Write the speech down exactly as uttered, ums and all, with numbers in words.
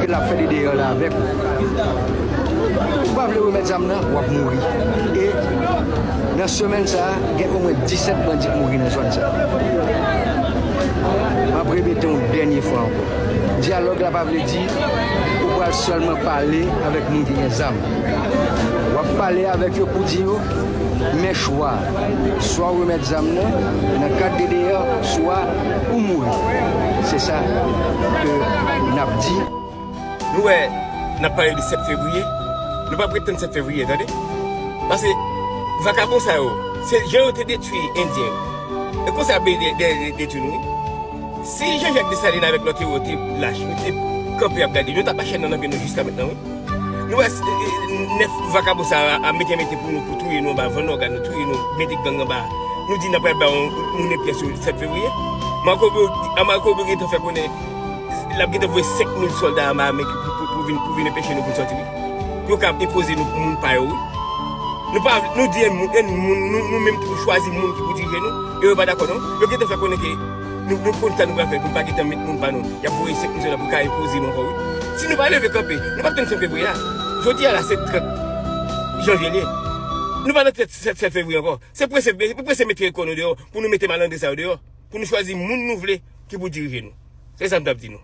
L ap fè de deyò la avèk ou. Ou pa vle remèt zam nan, w ap mouri. E nan semèn sa a, gen omwen disèt bandi k mouri nan zòn sa a. M ap repete yon dènye fwa ankò. Dyalòg la pa vle di ou pral sèlman pale avèk moun ki gen zam. W ap pale avèk yo pou di yo, men chwa, swa w remèt zam nan nan kad de deyò, swa ou mouri. Se sa ke n ap di. Nou wè, n ap pale de sèt fevriye. Nou p ap ret tann sèt fevriye, tande. Paske vakabon sa yo, se jan yo te detwi Endyen yo. E konsa yo de, de, de, detwi nou, wi. Si Jean-Jacques Dessalines avèk lòt yo te lach, yo te kanpe ap gade, nou t ap mache nan, nan pye nou jiska mentnan, wi. Nou wè, s- e, e, nèf vakabon sa a ap mete mete pou nou, pou touye nou anba vann ògàn nou, touye nou, mete gang anba. Nou di n ap pral bay yon moun epè sou sèt fevriye. Marco Rubio, a Marco Rubio gentan fè konnen l ap gentan voye senk mil sòlda anba men pou, pou, pou vin, pou vin anpeche nou pou n sòti, wi. Pou yo ka enpoze nou moun pa yo, wi. Nou pa, nou di enn moun, enn moun, nou, nou menm ki pou chwazi moun ki pou dirije nou, e yo pa dakò non. Yo gentan fè konnen ke nou, nou konn sa nou pral fè, nou pa gentan met moun pa nou. Y ap voye senk moun sòlda pou ka enpoze nou ankò, wi. Si nou pa leve kanpe, nou p ap tann sèt fevriye a. Jodi a la, se trant janvye l ye. Nou pa nan tèt sèt, sèt fevriye ankò. Se prese, prese mete kò nou deyò, pou nou mete malandren sa yo deyò, pou nou chwazi moun nou vle ki pou dirije nou. Se sa m t ap di nou.